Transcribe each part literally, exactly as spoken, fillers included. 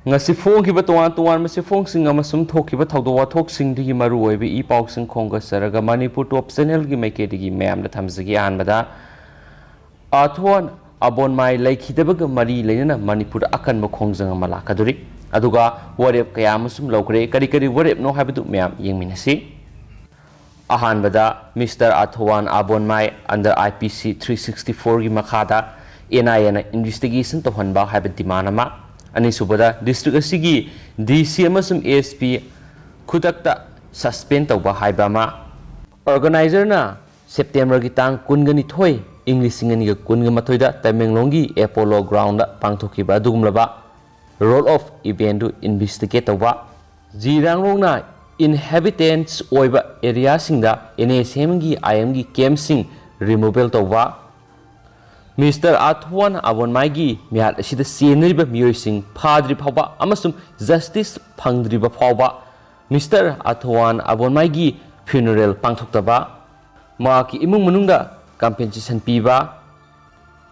ꯉꯁꯤ ꯐꯣꯡꯈꯤꯕ ꯇꯣꯉꯥꯟ ꯇꯣꯉꯥꯟꯕ ꯆꯦꯐꯣꯡꯁꯤꯡ ꯑꯃꯁꯨꯡ ꯊꯣꯛꯈꯤꯕ ꯊꯧꯗꯣꯛ ꯋꯥꯊꯣꯛꯁꯤꯡꯗꯨꯒꯤ ꯃꯔꯨꯑꯣꯏꯕ ꯏ ꯄꯥꯎꯁꯤꯡ ꯈꯣꯝꯒꯠꯆꯔꯒ ꯃꯅꯤꯄꯨꯔ ꯇꯣꯞ ꯆꯦꯅꯦꯜꯒꯤ ꯃꯥꯏꯀꯩꯗꯒꯤ ꯃꯌꯥꯝꯗ ꯊꯝꯖꯒꯦ꯫ ꯑꯍꯥꯟꯕꯗ, ꯑꯥꯊꯣꯟ ꯑꯕꯣꯟꯃꯥꯏ ꯂꯩꯈꯤꯗꯕꯒ ꯃꯔꯤ ꯂꯩꯅꯅ ꯃꯅꯤꯄꯨꯔꯗ ꯑꯀꯟꯕ ꯈꯣꯡꯖꯪ ꯑꯃ ꯂꯥꯛꯀꯗꯧꯔꯤ꯫ ꯑꯗꯨꯒ ꯋꯥꯔꯦꯞ ꯀꯌꯥ ꯑꯃꯁꯨ ꯂꯧꯈ꯭ꯔꯦ꯫ ꯀꯔꯤ ꯀꯔꯤ ꯋꯥꯔꯦꯞꯅꯣ ꯍꯥꯏꯕꯗꯨ ꯃꯌꯥꯝ ꯌꯦꯡꯃꯤꯟꯅꯁꯤ꯫ ꯑꯍꯥꯟꯕꯗ, mister ꯑꯥꯊꯣꯋꯥꯟ ꯑꯥꯕꯣꯟꯃꯥꯏ under I P C three sixty four ꯒꯤ ꯃꯈꯥꯗ N I A ꯅ investigation ꯇꯧꯍꯟꯕ ꯍꯥꯏꯕ demand ꯑꯃ꯫ ꯑꯅꯤꯁꯨꯕꯗ, district ꯑꯁꯤꯒꯤ D C ꯑꯃꯁꯨꯡ S P ꯈꯨꯗꯛꯇ suspend ꯇꯧꯕ ꯍꯥꯏꯕ ꯑꯃ꯫ Organizer ꯅ September ꯒꯤ ꯇꯥꯡ ꯀꯨꯟꯒ ꯅꯤꯊꯣꯏ, ꯏꯪ ꯂꯤꯁꯤꯡ ꯑꯅꯤꯒ ꯀꯨꯟꯒ ꯃꯥꯊꯣꯏꯗ ꯇꯃꯦꯡꯂꯣꯡꯒꯤ Apollo Ground ꯗ ꯄꯥꯡꯊꯣꯛꯈꯤꯕ ꯑꯗꯨꯒꯨꯝꯂꯕ roll off event ꯗꯨ investigate ꯇꯧꯕ꯫ ꯖꯤꯔꯥꯡꯔꯣꯡꯅ inhabitants ꯑꯣꯏꯕ area ꯁꯤꯡꯗ N S M ꯒꯤ I M ꯒꯤ camp ꯁꯤꯡ removal ꯇꯧꯕ꯫ ꯃꯤꯁꯇꯔ ꯑꯥꯊꯋꯥꯟ ꯑꯕꯣꯟꯃꯥꯏꯒꯤ ꯃꯤꯍꯥꯠ ꯑꯁꯤꯗ ꯆꯦꯟꯅꯔꯤꯕ ꯃꯤꯑꯣꯏꯁꯤꯡ ꯐꯥꯗ꯭ꯔꯤ ꯐꯥꯎꯕ ꯑꯃꯁꯨꯡ justice ꯐꯪꯗ꯭ꯔꯤꯕ ꯐꯥꯎꯕ ꯃꯤꯁꯇꯔ ꯑꯥꯊꯋꯥꯟ ꯑꯕꯣꯟꯃꯥꯏꯒꯤ funeral ꯄꯥꯡꯊꯣꯛꯇꯕ꯫ ꯃꯍꯥꯛꯀꯤ ꯏꯃꯨꯡ ꯃꯅꯨꯡꯗ compensation ꯄꯤꯕ꯫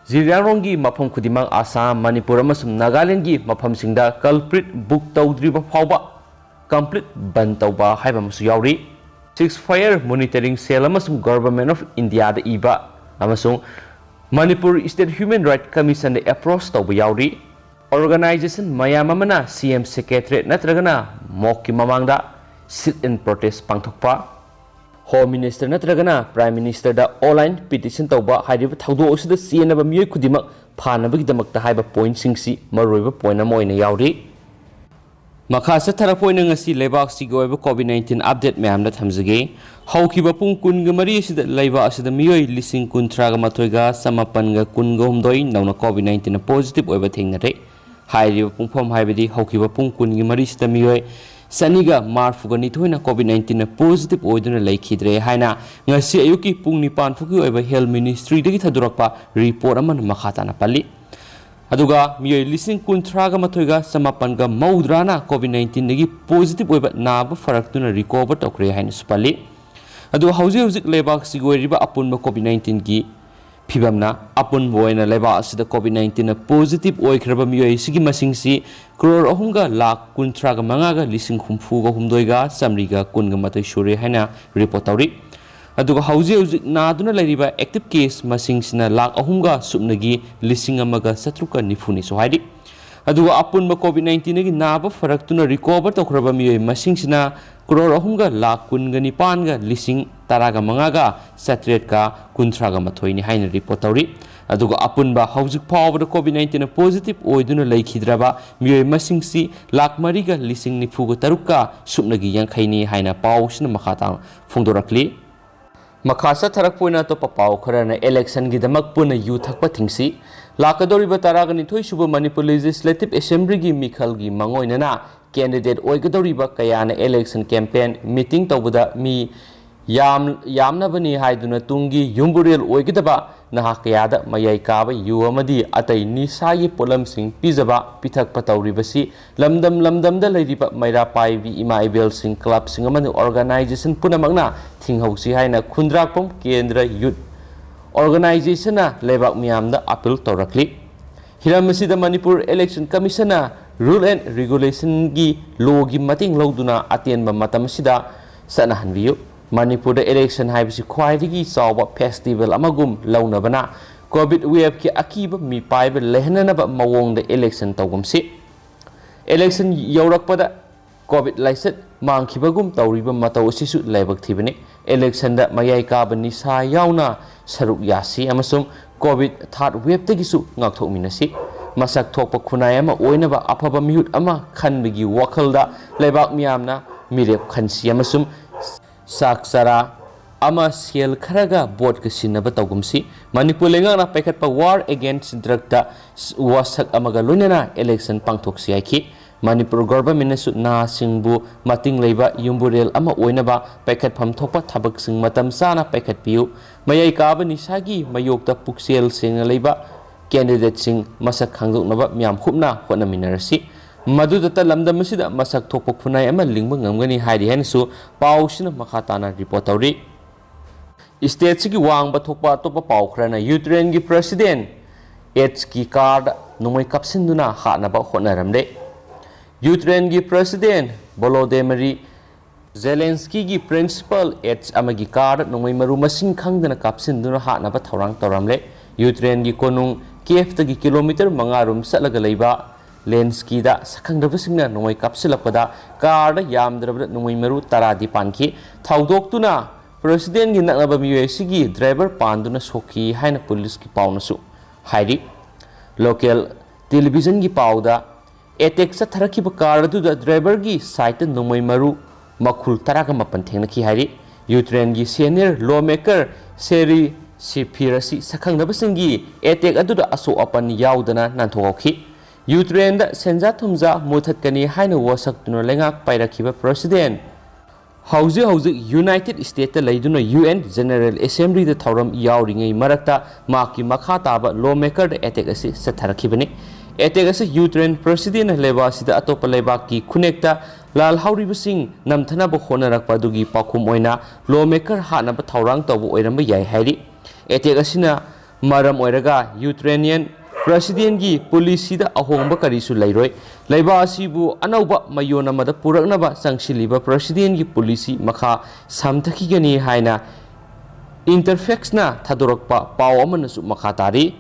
ꯖꯤꯔꯤꯌꯥꯡꯔꯣꯡꯒꯤ ꯃꯐꯝ ꯈꯨꯗꯤꯡꯃꯛ ꯑꯁꯥꯝ, ꯃꯅꯤꯄꯨꯔ ꯑꯃꯁꯨꯡ ꯅꯥꯒꯥꯂꯦꯟꯒꯤ ꯃꯐꯝꯁꯤꯡꯗ culprit book ꯇꯧꯗ꯭ꯔꯤꯕ ꯐꯥꯎꯕ complete ꯕꯟ ꯇꯧꯕ ꯍꯥꯏꯕ ꯑꯃꯁꯨ ꯌꯥꯎꯔꯤ꯫ Ceasefire monitoring cell ꯑꯃꯁꯨꯡ Government of India ꯗ ꯏꯕ ꯑꯃꯁꯨꯡ Manipur State Human Rights Commission ꯗ approach ꯇꯧꯕ ꯌꯥꯎꯔꯤ꯫ Organization ꯃꯌꯥꯝ ꯑꯃꯅ C M Secretariat ꯅꯠꯇ꯭ꯔꯒꯅ ꯃꯣꯛꯀꯤ ꯃꯃꯥꯡꯗ sit-in protest ꯄꯥꯡꯊꯣꯛꯄ꯫ Home Minister ꯅꯠꯇ꯭ꯔꯒꯅ Prime Minister ꯗ online petition ꯇꯧꯕ ꯍꯥꯏꯔꯤꯕ ꯊꯧꯗꯣꯛ ꯑꯁꯤꯗ ꯆꯦꯟꯅꯕ ꯃꯤꯑꯣꯏ ꯈꯨꯗꯤꯡꯃꯛ ꯐꯥꯅꯕꯒꯤꯗꯃꯛꯇ ꯍꯥꯏꯕ point ꯁꯤꯡꯁꯤ ꯃꯔꯨꯑꯣꯏꯕ point ꯑꯃ ꯑꯣꯏꯅ ꯌꯥꯎꯔꯤ꯫ ꯃꯈꯥ ꯆꯠꯊꯔꯛꯄ ꯑꯣꯏꯅ ꯉꯁꯤ ꯂꯩꯕꯥꯛꯁꯤꯒꯤ ꯑꯣꯏꯕ COVID nineteen update ꯃꯌꯥꯝꯗ ꯊꯝꯖꯒꯦ꯫ ꯍꯧꯈꯤꯕ ꯄꯨꯡ ꯀꯨꯟꯒ ꯃꯔꯤ ꯑꯁꯤꯗ ꯂꯩꯕꯥꯛ ꯑꯁꯤꯗ ꯃꯤꯑꯣꯏ ꯂꯤꯁꯤꯡ ꯀꯨꯟꯊ꯭ꯔꯥꯒ ꯃꯥꯊꯣꯏꯒ ꯆꯃꯥꯄꯟꯒ ꯀꯨꯟꯒ ꯍꯨꯝꯗꯣꯏ ꯅꯧꯅ COVID nineteen ꯅ positive ꯑꯣꯏꯕ ꯊꯦꯡꯅꯔꯦ꯫ ꯍꯥꯏꯔꯤꯕ ꯄꯨꯡꯐꯝ, ꯍꯥꯏꯕꯗꯤ ꯍꯧꯈꯤꯕ ꯄꯨꯡ ꯀꯨꯟꯒꯤ ꯃꯔꯤꯁꯤꯗ ꯃꯤꯑꯣꯏ ꯆꯅꯤꯒ ꯃꯔꯤꯐꯨꯒ ꯅꯤꯊꯣꯏꯅ COVID nineteen ꯅ positive ꯑꯣꯏꯗꯨꯅ ꯂꯩꯈꯤꯗ꯭ꯔꯦ ꯍꯥꯏꯅ ꯉꯁꯤ ꯑꯌꯨꯛꯀꯤ ꯄꯨꯡ ꯅꯤꯄꯥꯟ ꯐꯥꯎꯒꯤ ꯑꯣꯏꯕ Health Ministry ꯗꯒꯤ ꯊꯥꯗꯣꯔꯛꯄ report ꯑꯃꯅ ꯃꯈꯥ ꯇꯥꯅ ꯄꯜꯂꯤ꯫ ꯑꯗꯨꯒ ꯃꯤꯑꯣꯏ ꯂꯤꯁꯤꯡ ꯀꯨꯟꯊ꯭ꯔꯥꯒ ꯃꯥꯊꯣꯏꯒ ꯆꯃꯥꯄꯟꯒ ꯃꯧꯗ꯭ꯔꯥꯅ COVID nineteen ꯗꯒꯤ positive ꯑꯣꯏꯕ ꯅꯥꯕ ꯐꯔꯛꯇꯨꯅ recover ꯇꯧꯈ꯭ꯔꯦ ꯍꯥꯏꯅꯁꯨ ꯄꯜꯂꯤ꯫ ꯑꯗꯨꯒ ꯍꯧꯖꯤꯛ ꯍꯧꯖꯤꯛ ꯂꯩꯕꯥꯛꯁꯤꯒꯤ ꯑꯣꯏꯔꯤꯕ ꯑꯄꯨꯟꯕ COVID nineteen ꯒꯤ ꯐꯤꯕꯝꯅ ꯑꯄꯨꯟꯕ ꯑꯣꯏꯅ ꯂꯩꯕꯥꯛ ꯑꯁꯤꯗ COVID nineteenꯅ positive ꯑꯣꯏꯈ꯭ꯔꯕ ꯃꯤꯑꯣꯏ ꯑꯁꯤꯒꯤ ꯃꯁꯤꯡꯁꯤ ꯀ꯭ꯔꯣꯔ ꯑꯍꯨꯝꯒ ꯂꯥꯈ ꯀꯨꯟꯊ꯭ꯔꯥꯒ ꯃꯉꯥꯒ ꯂꯤꯁꯤꯡ ꯍꯨꯝꯐꯨꯒ ꯍꯨꯝꯗꯣꯏꯒ ꯆꯥꯃꯔꯤꯒ ꯀꯨꯟꯒ ꯃꯥꯊꯣꯏ ꯁꯨꯔꯦ ꯍꯥꯏꯅ report ꯇꯧꯔꯤ꯫ ꯑꯗꯨꯒ ꯍꯧꯖꯤꯛ ꯍꯧꯖꯤꯛ ꯅꯥꯗꯨꯅ ꯂꯩꯔꯤꯕ active case ꯃꯁꯤꯡꯁꯤꯅ ꯂꯥꯈ ꯑꯍꯨꯝꯒ ꯁꯨꯞꯅꯒꯤ ꯂꯤꯁꯤꯡ ꯑꯃꯒ ꯆꯥꯇ꯭ꯔꯨꯛꯀ ꯅꯤꯐꯨꯅꯤꯁꯨ ꯍꯥꯏꯔꯤ꯫ ꯑꯗꯨꯒ ꯑꯄꯨꯟꯕ COVID nineteenꯒꯤ ꯅꯥꯕ ꯐꯔꯛꯇꯨꯅ recover ꯇꯧꯈ꯭ꯔꯕ ꯃꯤꯑꯣꯏ ꯃꯁꯤꯡꯁꯤꯅ ꯀ꯭ꯔꯣꯔ ꯑꯍꯨꯝꯒ ꯂꯥꯈ ꯀꯨꯟꯒ ꯅꯤꯄꯥꯟꯒ ꯂꯤꯁꯤꯡ ꯇꯔꯥꯒ ꯃꯉꯥꯒ ꯆꯥꯇ꯭ꯔꯦꯠꯀ ꯀꯨꯟꯊ꯭ꯔꯥꯒ ꯃꯥꯊꯣꯏꯅꯤ ꯍꯥꯏꯅ report ꯇꯧꯔꯤ꯫ ꯑꯗꯨꯒ ꯑꯄꯨꯟꯕ ꯍꯧꯖꯤꯛ ꯐꯥꯎꯕꯗ COVID nineteenꯅ positive ꯑꯣꯏꯗꯨꯅ ꯂꯩꯈꯤꯗ꯭ꯔꯕ ꯃꯤꯑꯣꯏ ꯃꯁꯤꯡꯁꯤ ꯂꯥꯈ ꯃꯔꯤꯒ ꯂꯤꯁꯤꯡ ꯅꯤꯐꯨꯒ ꯇꯔꯨꯛꯀ ꯁꯨꯞꯅꯒꯤ ꯌꯥꯡꯈꯩꯅꯤ ꯍꯥꯏꯅ ꯄꯥꯎꯁꯤꯅ ꯃꯈꯥ ꯇꯥꯅ ꯐꯣꯡꯗꯣꯔꯛꯂꯤ꯫ ꯃꯈꯥ ꯆꯠꯊꯔꯛꯄ ꯑꯣꯏꯅ ꯑꯇꯣꯞꯄ ꯄꯥꯎ ꯈꯔꯅ electionꯒꯤꯗꯃꯛ ꯄꯨꯟꯅ ꯌꯨ ꯊꯛꯄ ꯊꯤꯡꯁꯤ꯫ ꯂꯥꯛꯀꯗꯧꯔꯤꯕ ꯇꯔꯥꯒ ꯅꯤꯊꯣꯏ ꯁꯨꯕ Manipur Legislative Assemblyꯒꯤ ꯃꯤꯈꯜꯒꯤ ꯃꯥꯡꯑꯣꯏꯅꯅ candidate ꯑꯣꯏꯒꯗꯧꯔꯤꯕ ꯀꯌꯥꯅ election campaign meeting ꯇꯧꯕꯗ ꯃꯤ ꯌꯥꯝ-, ꯌꯥꯝꯅꯕꯅꯤ ꯍꯥꯏꯗꯨꯅ ꯇꯨꯡꯒꯤ ꯌꯨꯝꯕꯨꯔꯦꯜ ꯑꯣꯏꯒꯗꯕ ꯅꯍꯥ ꯀꯌꯥꯗ ꯃꯌꯥꯏ ꯀꯥꯕ ꯌꯨ ꯑꯃꯗꯤ ꯑꯇꯩ ꯅꯤꯁꯥꯒꯤ ꯄꯣꯠꯂꯝꯁꯤꯡ ꯄꯤꯖꯕ ꯄꯤꯊꯛꯄ ꯇꯧꯔꯤꯕꯁꯤ ꯂꯝꯗꯝ ꯂꯝꯗꯝꯗ ꯂꯩꯔꯤꯕ ꯃꯩꯔꯥ ꯄꯥꯏꯕꯤ ꯏꯃꯥ ꯏꯕꯦꯜꯁꯤꯡ, clubꯁꯤꯡ ꯑꯃꯗꯤ organization ꯄꯨꯝꯅꯃꯛꯅ ꯊꯤꯡꯍꯧꯁꯤ ꯍꯥꯏꯅ ꯈꯨꯟꯗ꯭ꯔꯥꯛꯄꯝ ꯀꯦꯟꯗ꯭ꯔ Youth Organizationꯅ ꯂꯩꯕꯥꯛ ꯃꯤꯌꯥꯝꯗ appeal ꯇꯧꯔꯛꯂꯤ꯫ ꯍꯤꯔꯝ ꯑꯁꯤꯗ ꯃꯅꯤꯄꯨꯔ Election Commissionꯅ rule and regulationꯒꯤ lawꯒꯤ ꯃꯇꯦꯡ ꯂꯧꯗꯨꯅ ꯑꯇꯦꯟꯕ ꯃꯇꯝ ꯑꯁꯤꯗ ꯆꯠꯅꯍꯟꯕꯤꯌꯨ꯫ ꯃꯅꯤꯄꯨꯔꯗ election ꯍꯥꯏꯕꯁꯤ ꯈ꯭ꯋꯥꯏꯗꯒꯤ ꯆꯥꯎꯕ festival ꯑꯃꯒꯨꯝ ꯂꯧꯅꯕꯅ COVID waveꯀꯤ ꯑꯀꯤꯕ ꯃꯤꯄꯥꯏꯕ ꯂꯩꯍꯟꯅꯅꯕ ꯃꯑꯣꯡꯗ election ꯇꯧꯒꯨꯝꯁꯤ꯫ Election ꯌꯧꯔꯛꯄꯗ COVID ꯂꯥꯏꯆꯠ ꯃꯥꯡꯈꯤꯕꯒꯨꯝ ꯇꯧꯔꯤꯕ ꯃꯇꯧ ꯑꯁꯤꯁꯨ ꯂꯥꯏꯕꯛ ꯊꯤꯕꯅꯤ꯫ Electionꯗ ꯃꯌꯥꯏ ꯀꯥꯕ ꯅꯤꯁꯥ ꯌꯥꯎꯅ ꯁꯔꯨꯛ ꯌꯥꯁꯤ ꯑꯃꯁꯨꯡ COVID third waveꯇꯒꯤꯁꯨ ꯉꯥꯛꯊꯣꯛꯃꯤꯟꯅꯁꯤ꯫ ꯃꯁꯛ ꯊꯣꯛꯄ ꯈꯨꯟꯅꯥꯏ ꯑꯃ ꯑꯣꯏꯅꯕ ꯑꯐꯕ ꯃꯤꯍꯨꯠ ꯑꯃ ꯈꯟꯕꯒꯤ ꯋꯥꯈꯜꯗ ꯂꯩꯕꯥꯛ ꯃꯤꯌꯥꯝꯅ ꯃꯤꯔꯦꯞ ꯈꯟꯁꯤ ꯑꯃꯁꯨꯡ ꯆꯥꯛ ꯆꯔꯥ ꯑꯃ ꯁꯦꯜ ꯈꯔꯒ voteꯀ ꯁꯤꯟꯅꯕ ꯇꯧꯒꯨꯝꯁꯤ꯫ ꯃꯅꯤꯄꯨꯔ ꯂꯩꯉꯥꯛꯅ ꯄꯥꯏꯈꯠꯄ War Against Drugꯇ ꯋꯥꯁꯛ ꯑꯃꯒ ꯂꯣꯏꯅꯅ election ꯄꯥꯡꯊꯣꯛꯁꯤ ꯍꯥꯏꯈꯤ꯫ ꯃꯅꯤꯄꯨꯔ governmentꯅꯁꯨ ꯅꯍꯥꯁꯤꯡꯕꯨ ꯃꯇꯤꯡ ꯂꯩꯕ ꯌꯨꯝꯕꯨꯔꯦꯜ ꯑꯃ ꯑꯣꯏꯅꯕ ꯄꯥꯏꯈꯠꯐꯝ ꯊꯣꯛꯄ ꯊꯕꯛꯁꯤꯡ ꯃꯇꯝ ꯆꯥꯅ ꯄꯥꯏꯈꯠꯄꯤꯌꯨ꯫ ꯃꯌꯥꯏ ꯀꯥꯕ ꯅꯤꯁꯥꯒꯤ ꯃꯥꯌꯣꯛꯇ ꯄꯨꯛꯆꯦꯜ ꯁꯦꯡꯅ ꯂꯩꯕ candidateꯁꯤꯡ ꯃꯁꯛ ꯈꯪꯗꯣꯛꯅꯕ ꯃꯤꯌꯥꯝ ꯍꯨꯞꯅ ꯍꯣꯠꯅꯃꯤꯟꯅꯔꯁꯤ꯫ ꯃꯗꯨꯗꯇ ꯂꯝꯗꯝ ꯑꯁꯤꯗ ꯃꯁꯛ ꯊꯣꯛꯄ ꯈꯨꯟꯅꯥꯏ ꯑꯃ ꯂꯤꯡꯕ ꯉꯝꯒꯅꯤ ꯍꯥꯏꯔꯤ ꯍꯥꯏꯅꯁꯨ ꯄꯥꯎꯁꯤꯅ ꯃꯈꯥ ꯇꯥꯅ report ꯇꯧꯔꯤ꯫ ꯁ꯭ꯇꯦꯠꯁꯤꯒꯤ ꯋꯥꯡꯕ ꯊꯣꯛꯄ ꯑꯇꯣꯞꯄ ꯄꯥꯎ ꯈꯔꯅ ꯌꯨꯀ꯭ꯔꯦꯟꯒꯤ ꯄ꯭ꯔꯁꯤꯗꯦꯟ ꯑꯦꯠꯁꯀꯤ ꯀꯥꯔꯗ ꯅꯣꯡꯃꯩ ꯀꯥꯞꯁꯤꯟꯗꯨꯅ ꯍꯥꯠꯅꯕ ꯍꯣꯠꯅꯔꯝꯂꯦ꯫ ꯌꯨꯀ꯭ꯔꯦꯟꯒꯤ ꯄ꯭ꯔꯁꯤꯗꯦꯟ ꯚꯣꯂꯣꯗꯦꯃꯤꯔ ꯖꯦꯂꯦꯟꯁꯀꯤꯒꯤ ꯄ꯭ꯔꯤꯟꯁꯤꯄꯥꯜ ꯑꯦꯠꯁ ꯑꯃꯒꯤ ꯀꯥꯔꯗ ꯅꯣꯡꯃꯩ ꯃꯔꯨ ꯃꯁꯤꯡ ꯈꯪꯗꯅ ꯀꯥꯞꯁꯤꯟꯗꯨꯅ ꯍꯥꯠꯅꯕ ꯊꯧꯔꯥꯡ ꯇꯧꯔꯝꯂꯦ꯫ ꯌꯨꯀ꯭ꯔꯦꯟꯒꯤ ꯀꯣꯅꯨꯡ ꯀꯤꯌꯦꯐꯇꯒꯤ ꯀꯤꯂꯣꯃꯤꯇꯔ ꯃꯉꯥ ꯔꯣꯝ ꯆꯠꯂꯒ ꯂꯩꯕ ꯂꯦꯟꯁꯀꯤꯗ ꯁꯛꯈꯪꯗꯕꯁꯤꯡꯅ ꯅꯣꯡꯃꯩ ꯀꯥꯞꯁꯤꯜꯂꯛꯄꯗ ꯀꯥꯔꯗ ꯌꯥꯝꯗ꯭ꯔꯕꯗ ꯅꯣꯡꯃꯩ ꯃꯔꯨ ꯇꯔꯥꯗꯤ ꯄꯥꯟꯈꯤ꯫ ꯊꯧꯗꯣꯛꯇꯨꯅ ꯄ꯭ꯔꯁꯤꯗꯦꯟꯒꯤ ꯅꯛꯅꯕ ꯃꯤꯑꯣꯏ ꯑꯁꯤꯒꯤ ꯗ꯭ꯔꯥꯏꯚꯔ ꯄꯥꯟꯗꯨꯅ ꯁꯣꯛꯈꯤ ꯍꯥꯏꯅ ꯄꯨꯂꯤꯁꯀꯤ ꯄꯥꯎꯅꯁꯨ ꯍꯥꯏꯔꯤ꯫ ꯂꯣꯀꯦꯜ ꯇꯦꯂꯤꯚꯤꯖꯟꯒꯤ ꯄꯥꯎꯗ ꯑꯦꯇꯦꯛ ꯆꯠꯊꯔꯛꯈꯤꯕ ꯀꯥꯔ ꯑꯗꯨꯗ ꯗ꯭ꯔꯥꯏꯚꯔꯒꯤ ꯁꯥꯏꯠꯇ ꯅꯣꯡꯃꯩ ꯃꯔꯨ ꯃꯈꯨꯜ ꯇꯔꯥꯒ ꯃꯥꯄꯟ ꯊꯦꯡꯅꯈꯤ ꯍꯥꯏꯔꯤ꯫ ꯌꯨꯀ꯭ꯔꯦꯟꯒꯤ ꯁꯦꯅꯤꯌꯔ ꯂꯣ ꯃꯦꯀꯔ ꯁꯦꯔꯤ ꯁꯤꯐꯤꯔ ꯑꯁꯤ ꯁꯛꯈꯪꯗꯕꯁꯤꯡꯒꯤ ꯑꯦꯇꯦꯛ ꯑꯗꯨꯗ ꯑꯁꯣꯛ ꯑꯄꯟ ꯌꯥꯎꯗꯅ ꯅꯥꯟꯊꯣꯛꯍꯧꯈꯤ꯫ ꯌꯨꯀ꯭ꯔꯦꯟꯗ ꯁꯦꯟꯖꯥ ꯊꯨꯝꯖꯥ ꯃꯨꯊꯠꯀꯅꯤ ꯍꯥꯏꯅ ꯋꯥꯁꯛꯇꯨꯅ ꯂꯩꯉꯥꯛ ꯄꯥꯏꯔꯛꯈꯤꯕ ꯄ꯭ꯔꯁꯤꯗꯦꯟ ꯍꯧꯖꯤꯛ ꯍꯧꯖꯤꯛ ꯌꯨꯅꯥꯏꯇꯦꯗ ꯁ꯭ꯇꯦꯠꯇ ꯂꯩꯗꯨꯅ ꯌꯨ ꯑꯦꯟ ꯖꯦꯅꯔꯦꯜ ꯑꯦꯁꯦꯝꯕ꯭ꯂꯤꯗ ꯊꯧꯔꯝ ꯌꯥꯎꯔꯤꯉꯩ ꯃꯔꯛꯇ ꯃꯍꯥꯛꯀꯤ ꯃꯈꯥ ꯇꯥꯕ ꯂꯣ ꯃꯦꯀꯔꯗ ꯑꯦꯇꯦꯛ ꯑꯁꯤ ꯆꯠꯊꯔꯛꯈꯤꯕꯅꯤ꯫ ꯑꯦꯇꯦꯛ ꯑꯁꯤ ꯌꯨꯀ꯭ꯔꯦꯟ ꯄ꯭ꯔꯁꯤꯗꯦꯟꯅ ꯂꯩꯕꯥꯛ ꯑꯁꯤꯗ ꯑꯇꯣꯞꯄ ꯂꯩꯕꯥꯛꯀꯤ ꯈꯨꯟꯅꯦꯛꯇ ꯂꯥꯜꯍꯧꯔꯤꯕꯁꯤꯡ ꯅꯝꯊꯅꯕ ꯍꯣꯠꯅꯔꯛꯄ ꯑꯗꯨꯒꯤ ꯄꯥꯎꯈꯨꯝ ꯑꯣꯏꯅ ꯂꯣ ꯃꯦꯀꯔ ꯍꯥꯠꯅꯕ ꯊꯧꯔꯥꯡ ꯇꯧꯕ ꯑꯣꯏꯔꯝꯕ ꯌꯥꯏ ꯍꯥꯏꯔꯤ꯫ ꯑꯦꯇꯦꯛ ꯑꯁꯤꯅ ꯃꯔꯝ ꯑꯣꯏꯔꯒ ꯌꯨꯀ꯭ꯔꯦꯅꯤꯌꯟ ꯄ꯭ꯔꯁꯤꯗꯦꯟꯒꯤ ꯄꯣꯂꯤꯁꯤꯗ ꯑꯍꯣꯡꯕ ꯀꯔꯤꯁꯨ ꯂꯩꯔꯣꯏ꯫ ꯂꯩꯕꯥꯛ ꯑꯁꯤꯕꯨ ꯑꯅꯧꯕ ꯃꯌꯣꯟ ꯑꯃꯗ ꯄꯨꯔꯛꯅꯕ ꯆꯪꯁꯤꯜꯂꯤꯕ ꯄ꯭ꯔꯁꯤꯗꯦꯟꯒꯤ ꯄꯣꯂꯤꯁꯤ ꯃꯈꯥ ꯁꯝꯊꯈꯤꯒꯅꯤ ꯍꯥꯏꯅ ꯏꯟꯇꯔꯐꯦꯛꯁꯅ ꯊꯥꯗꯣꯔꯛꯄ ꯄꯥꯎ ꯑꯃꯅꯁꯨ ꯃꯈꯥ ꯇꯥꯔꯤ꯫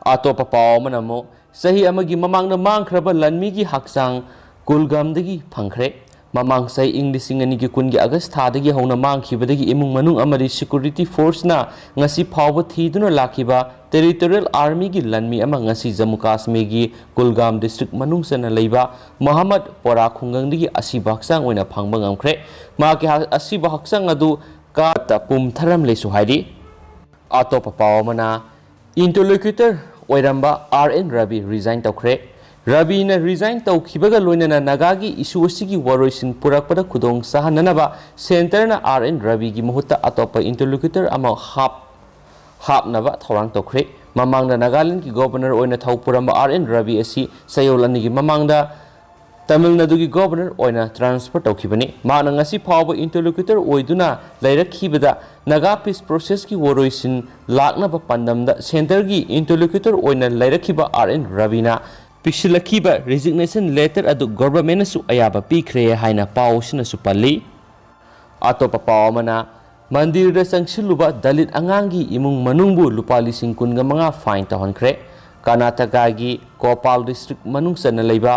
ꯑꯇꯣꯞꯄ ꯄꯥꯎ ꯑꯃꯅ ꯑꯃꯨꯛ ꯆꯍꯤ ꯑꯃꯒꯤ ꯃꯃꯥꯡꯗ ꯃꯥꯡꯈ꯭ꯔꯕ ꯂꯟꯃꯤꯒꯤ ꯍꯛꯆꯥꯡ ꯀꯨꯜꯒꯥꯝꯗꯒꯤ ꯐꯪꯈ꯭ꯔꯦ꯫ ꯃꯃꯥꯡ ꯆꯍꯤ ꯏꯪ ꯂꯤꯁꯤꯡ ꯑꯅꯤꯒꯤ ꯀꯨꯟꯒꯤ ꯑꯥꯒꯁ ꯊꯥꯗꯒꯤ ꯍꯧꯅ ꯃꯥꯡꯈꯤꯕꯗꯒꯤ ꯏꯃꯨꯡ ꯃꯅꯨꯡ ꯑꯃꯗꯤ ꯁꯦꯀ꯭ꯌꯨꯔꯤꯇꯤ ꯐꯣꯔꯁꯅ ꯉꯁꯤ ꯐꯥꯎꯕ ꯊꯤꯗꯨꯅ ꯂꯥꯛꯈꯤꯕ ꯇꯦꯔꯤꯇꯣꯔꯤꯌꯦꯜ ꯑꯥꯔꯃꯤꯒꯤ ꯂꯟꯃꯤ ꯑꯃ ꯉꯁꯤ ꯖꯝꯃꯨ ꯀꯥꯁꯃꯤꯔꯒꯤ ꯀꯨꯜꯒꯥꯝ ꯗꯤꯁꯇ꯭ꯔꯤꯛ ꯃꯅꯨꯡ ꯆꯟꯅ ꯂꯩꯕ ꯃꯣꯍꯝꯃꯗ ꯄꯣꯔꯥ ꯈꯨꯡꯒꯪꯗꯒꯤ ꯑꯁꯤꯕ ꯍꯛꯆꯥꯡ ꯑꯣꯏꯅ ꯐꯪꯕ ꯉꯝꯈ꯭ꯔꯦ꯫ ꯃꯍꯥꯛꯀꯤ ꯍ-, ꯑꯁꯤꯕ ꯍꯛꯆꯥꯡ ꯑꯗꯨ ꯀꯥꯔꯗ ꯄꯨꯝꯊꯔꯝꯂꯦꯁꯨ ꯍꯥꯏꯔꯤ꯫ ꯑꯇꯣꯞꯄ ꯄꯥꯎ ꯑꯃꯅ, ꯏꯟꯇꯔꯂꯣꯀ꯭ꯌꯨꯇꯔ ꯑꯣꯏꯔꯝꯕ ꯑꯥꯔ ꯑꯦꯟ ꯔꯕꯤ ꯔꯤꯖꯥꯏꯟ ꯇꯧꯈ꯭ꯔꯦ꯫ ꯔꯕꯤꯅ ꯔꯤꯖꯥꯏꯟ ꯇꯧꯈꯤꯕꯒ ꯂꯣꯏꯅꯅ ꯅꯥꯒꯥꯒꯤ ꯏꯁꯨ ꯑꯁꯤꯒꯤ ꯋꯥꯔꯣꯏꯁꯤꯟ ꯄꯨꯔꯛꯄꯗ ꯈꯨꯗꯣꯡ ꯆꯥꯍꯟꯅꯅꯕ ꯁꯦꯟꯇꯔꯅ ꯑꯥꯔ ꯑꯦꯟ ꯔꯕꯤꯒꯤ ꯃꯍꯨꯠꯇ ꯑꯇꯣꯞꯄ ꯏꯟꯇꯔꯂꯣꯀ꯭ꯌꯨꯇꯔ ꯑꯃ ꯍꯥꯞ-, ꯍꯥꯞꯅꯕ ꯊꯧꯔꯥꯡ ꯇꯧꯈ꯭ꯔꯦ꯫ ꯃꯃꯥꯡꯗ ꯅꯥꯒꯥꯂꯦꯟꯗꯒꯤ ꯒꯣꯕꯔꯅꯔ ꯑꯣꯏꯅ ꯊꯧ ꯄꯨꯔꯝꯕ ꯑꯥꯔ ꯑꯦꯟ ꯔꯕꯤ ꯑꯁꯤ ꯆꯌꯣꯜ ꯑꯅꯤꯒꯤ ꯃꯃꯥꯡꯗ ꯇꯥꯃꯤꯜ ꯅꯥꯗꯨꯒꯤ ꯒꯣꯚꯔꯅꯔ ꯑꯣꯏꯅ ꯇ꯭ꯔꯥꯟꯁꯐꯔ ꯇꯧꯈꯤꯕꯅꯤ꯫ ꯃꯍꯥꯛꯅ ꯉꯁꯤ ꯐꯥꯎꯕ ꯏꯟꯇꯔꯂꯣꯀ꯭ꯌꯨꯇꯔ ꯑꯣꯏꯗꯨꯅ ꯂꯩꯔꯛꯈꯤꯕꯗ ꯅꯥꯒꯥ ꯄꯤꯁ ꯄ꯭ꯔꯣꯁꯦꯁꯀꯤ ꯋꯥꯔꯣꯏꯁꯤꯟ ꯂꯥꯛꯅꯕ ꯄꯥꯟꯗꯝꯗ ꯁꯦꯟꯇꯔꯒꯤ ꯏꯟꯇꯔꯂꯣꯀ꯭ꯌꯨꯇꯔ ꯑꯣꯏꯅ ꯂꯩꯔꯛꯈꯤꯕ ꯑꯥꯔ ꯑꯦꯟ ꯔꯕꯤꯅ ꯄꯤꯁꯤꯜꯂꯛꯈꯤꯕ ꯔꯤꯖꯤꯒꯅꯦꯁꯟ ꯂꯦꯇꯔ ꯑꯗꯨ ꯒꯣꯚꯔꯟꯃꯦꯟꯠꯅꯁꯨ ꯑꯌꯥꯕ ꯄꯤꯈ꯭ꯔꯦ ꯍꯥꯏꯅ ꯄꯥꯎ ꯑꯁꯤꯅꯁꯨ ꯄꯜꯂꯤ꯫ ꯑꯇꯣꯞꯄ ꯄꯥꯎ ꯑꯃꯅ, ꯃꯟꯗꯤꯔꯗ ꯆꯪꯁꯤꯜꯂꯨꯕ ꯗꯂꯤꯠ ꯑꯉꯥꯡꯒꯤ ꯏꯃꯨꯡ ꯃꯅꯨꯡꯕꯨ ꯂꯨꯄꯥ ꯂꯤꯁꯤꯡ ꯀꯨꯟꯒ ꯃꯉꯥ ꯐꯥꯏꯟ ꯇꯧꯍꯟꯈ꯭ꯔꯦ꯫ ꯀꯔꯅꯥꯇꯀꯥꯒꯤ ꯀꯣꯄꯥꯜ ꯗꯤꯁꯇ꯭ꯔꯤꯛ ꯃꯅꯨꯡ ꯆꯟꯅ ꯂꯩꯕ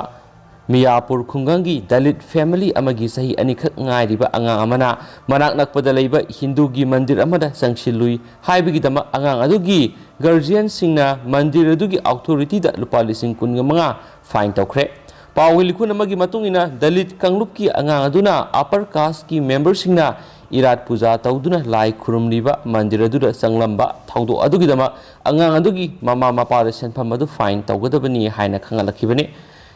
ꯃꯤꯌꯥꯄꯨꯔ ꯈꯨꯡꯒꯪꯒꯤ ꯗꯂꯤꯠ ꯐꯦꯃꯤꯂꯤ ꯑꯃꯒꯤ ꯆꯍꯤ ꯑꯅꯤꯈꯛ ꯉꯥꯏꯔꯤꯕ ꯑꯉꯥꯡ ꯑꯃꯅ ꯃꯅꯥꯛ ꯅꯛꯄꯗ ꯂꯩꯕ ꯍꯤꯟꯗꯨꯒꯤ ꯃꯟꯗꯤꯔ ꯑꯃꯗ ꯆꯪꯁꯤꯜꯂꯨꯏ ꯍꯥꯏꯕꯒꯤꯗꯃꯛ ꯑꯉꯥꯡ ꯑꯗꯨꯒꯤ ꯒꯥꯔꯖꯤꯌꯟꯁꯤꯡꯅ ꯃꯟꯗꯤꯔ ꯑꯗꯨꯒꯤ ꯑꯣꯊꯣꯔꯤꯇꯤꯗ ꯂꯨꯄꯥ ꯂꯤꯁꯤꯡ ꯀꯨꯟꯒ ꯃꯉꯥ ꯐꯥꯏꯟ ꯇꯧꯈ꯭ꯔꯦ꯫ ꯄꯥꯎꯒꯤ ꯂꯤꯈꯨꯟ ꯑꯃꯒꯤ ꯃꯇꯨꯡ ꯏꯟꯅ, ꯗꯂꯤꯠ ꯀꯥꯡꯂꯨꯞꯀꯤ ꯑꯉꯥꯡ ꯑꯗꯨꯅ ꯑꯄꯔ ꯀꯥꯁꯀꯤ ꯃꯦꯝꯕꯔꯁꯤꯡꯅ ꯏꯔꯥꯠ ꯄꯨꯖꯥ ꯇꯧꯗꯨꯅ ꯂꯥꯏ ꯈꯨꯔꯨꯝꯂꯤꯕ ꯃꯟꯗꯤꯔ ꯑꯗꯨꯗ ꯆꯪꯂꯝꯕ ꯊꯧꯗꯣꯛ ꯑꯗꯨꯒꯤꯗꯃꯛ ꯑꯉꯥꯡ ꯑꯗꯨꯒꯤ ꯃꯃꯥ ꯃꯄꯥꯗ ꯁꯦꯟꯐꯝ ꯑꯗꯨ ꯐꯥꯏꯟ ꯇꯧꯒꯗꯕꯅꯤ ꯍꯥꯏꯅ ꯈꯪꯍꯜꯂꯛꯈꯤꯕꯅꯤ꯫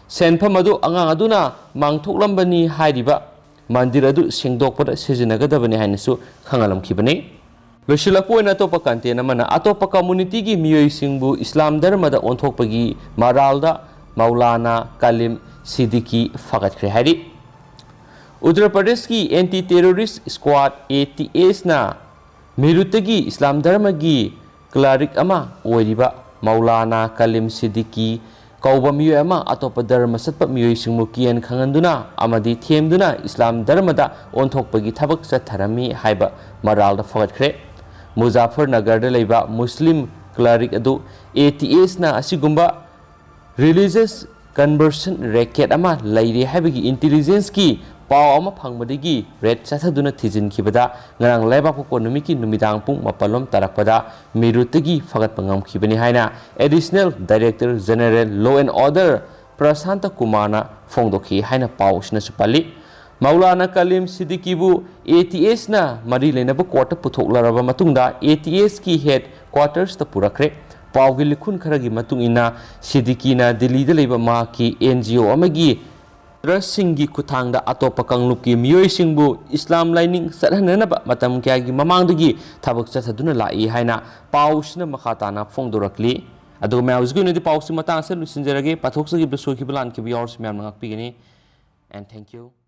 ꯁꯦꯟꯐꯝ ꯑꯗꯨ ꯑꯉꯥꯡ ꯑꯗꯨꯅ ꯃꯥꯡꯊꯣꯛꯂꯝꯕꯅꯤ ꯍꯥꯏꯔꯤꯕ ꯃꯟꯗꯤꯔ ꯑꯗꯨ ꯁꯦꯡꯗꯣꯛꯄꯗ ꯁꯤꯖꯤꯟꯅꯒꯗꯕꯅꯤ ꯍꯥꯏꯅꯁꯨ ꯈꯪꯍꯜꯂꯝꯈꯤꯕꯅꯤ꯫ ꯂꯣꯏꯁꯤꯜꯂꯛꯄ ꯑꯣꯏꯅ ꯑꯇꯣꯞꯄ ꯀꯟꯇꯦꯟ ꯑꯃꯅ, ꯑꯇꯣꯞꯄ ꯀꯝꯃꯨꯅꯤꯇꯤꯒꯤ ꯃꯤꯑꯣꯏꯁꯤꯡꯕꯨ ꯏꯁꯂꯥꯝ ꯙꯔꯃꯗ ꯑꯣꯟꯊꯣꯛꯄꯒꯤ ꯃꯔꯥꯜꯗ ꯃꯧꯂꯥꯅꯥ ꯀꯂꯤꯝ ꯁꯤꯗꯤꯀꯤ ꯐꯒꯠꯈ꯭ꯔꯦ ꯍꯥꯏꯔꯤ꯫ ꯎꯠꯇꯔ ꯄ꯭ꯔꯗꯦꯁꯀꯤ ꯑꯦꯟꯇꯤ ꯇꯦꯔꯣꯔꯤꯁ ꯁ꯭ꯀ꯭ꯋꯥꯗ, ꯑꯦ ꯇꯤ ꯑꯦꯁꯅ ꯃꯤꯔꯨꯠꯇꯒꯤ ꯏꯁꯂꯥꯝ ꯙꯔꯃꯒꯤ ꯀ꯭ꯂꯥꯔꯤꯛ ꯑꯃ ꯑꯣꯏꯔꯤꯕ ꯃꯧꯂꯥꯅꯥ ꯀꯂꯤꯝ ꯁꯤꯗꯤꯀꯤ ꯀꯧꯕ ꯃꯤꯑꯣꯏ ꯑꯃ ꯑꯇꯣꯞꯄ ꯙꯔꯃ ꯆꯠꯄ ꯃꯤꯑꯣꯏꯁꯤꯡꯕꯨ ꯀꯤꯍꯟ ꯈꯪꯍꯟꯗꯨꯅ ꯑꯃꯗꯤ ꯊꯦꯝꯗꯨꯅ ꯏꯁꯂꯥꯝ ꯙꯔꯃꯗ ꯑꯣꯟꯊꯣꯛꯄꯒꯤ ꯊꯕꯛ ꯆꯠꯊꯔꯝꯃꯤ ꯍꯥꯏꯕ ꯃꯔꯥꯜꯗ ꯐꯒꯠꯈ꯭ꯔꯦ꯫ ꯃꯨꯖꯥꯐꯔꯅꯒꯔꯗ ꯂꯩꯕ ꯃꯨꯁꯂꯤꯝ ꯀ꯭ꯂꯥꯔꯤꯛ ꯑꯗꯨ ꯑꯦ ꯇꯤ ꯑꯦꯁꯅ ꯑꯁꯤꯒꯨꯝꯕ ꯔꯤꯂꯤꯖꯁ ꯀꯟꯚꯔꯁꯟ ꯔꯦꯀꯦꯠ ꯑꯃ ꯂꯩꯔꯦ ꯍꯥꯏꯕꯒꯤ ꯏꯟꯇꯤꯂꯤꯖꯦꯟꯁꯀꯤ ꯄꯥꯎ ꯑꯃ ꯐꯪꯕꯗꯒꯤ ꯔꯦꯗ ꯆꯠꯊꯗꯨꯅ ꯊꯤꯖꯤꯟꯈꯤꯕꯗ ꯉꯔꯥꯡ ꯂꯩꯕꯥꯛꯄꯣꯛꯄ ꯅꯨꯃꯤꯠꯀꯤ ꯅꯨꯃꯤꯗꯥꯡ ꯄꯨꯡ ꯃꯥꯄꯜ ꯂꯣꯝ ꯇꯥꯔꯛꯄꯗ ꯃꯤꯔꯨꯠꯇꯒꯤ ꯐꯒꯠꯄ ꯉꯝꯈꯤꯕꯅꯤ ꯍꯥꯏꯅ additional director general law and order Prashant ꯀꯨꯃꯥꯔꯅ ꯐꯣꯡꯗꯣꯛꯈꯤ ꯍꯥꯏꯅ ꯄꯥꯎ ꯑꯁꯤꯅꯁꯨ ꯄꯜꯂꯤ꯫ ꯃꯧꯂꯥꯅꯥ ꯀꯂꯤꯝ ꯁꯤꯗꯤꯀꯤꯕꯨ ꯑꯦ ꯇꯤ ꯑꯦꯁꯅ ꯃꯔꯤ ꯂꯩꯅꯕ ꯀꯣꯔꯠꯇ ꯄꯨꯊꯣꯛꯂꯔꯕ ꯃꯇꯨꯡꯗ ꯑꯦ ꯇꯤ ꯑꯦꯁꯀꯤ ꯍꯦꯗ ꯀ꯭ꯋꯥꯇꯔꯁꯇ ꯄꯨꯔꯛꯈ꯭ꯔꯦ꯫ ꯄꯥꯎꯒꯤ ꯂꯤꯈꯨꯟ ꯈꯔꯒꯤ ꯃꯇꯨꯡ ꯏꯟꯅ, ꯁꯤꯗꯤꯀꯤꯅ ꯗꯤꯜꯂꯤꯗ ꯂꯩꯕ ꯃꯍꯥꯛꯀꯤ ꯑꯦꯟ ꯖꯤ ꯑꯣ ꯑꯃꯒꯤ ꯇ꯭ꯔꯁꯁꯤꯡꯒꯤ ꯈꯨꯠꯊꯥꯡꯗ ꯑꯇꯣꯞꯄ ꯀꯥꯡꯂꯨꯞꯀꯤ ꯃꯤꯑꯣꯏꯁꯤꯡꯕꯨ ꯏꯁꯂꯥꯝ ꯂꯥꯏꯅꯤꯡ ꯆꯠꯍꯟꯅꯅꯕ ꯃꯇꯝ ꯀꯌꯥꯒꯤ ꯃꯃꯥꯡꯗꯒꯤ ꯊꯕꯛ ꯆꯠꯊꯗꯨꯅ ꯂꯥꯛꯏ ꯍꯥꯏꯅ ꯄꯥꯎꯁꯤꯅ ꯃꯈꯥ ꯇꯥꯅ ꯐꯣꯡꯗꯣꯔꯛꯂꯤ꯫ ꯑꯗꯨꯒ ꯃꯌꯥꯝ, ꯍꯧꯖꯤꯛꯀꯤ ꯑꯣꯏꯅꯗꯤ ꯄꯥꯎꯁꯤ ꯃꯇꯥꯡ ꯑꯁꯤꯗ ꯂꯣꯏꯁꯤꯟꯖꯔꯒꯦ꯫ ꯄꯥꯊꯣꯛꯆꯈꯤꯕꯗ ꯁꯣꯏꯈꯤꯕ ꯂꯥꯟꯈꯤꯕ ꯌꯥꯎꯔꯁꯨ ꯃꯌꯥꯝꯅ ꯉꯥꯛꯄꯤꯒꯅꯤ꯫ And thank you.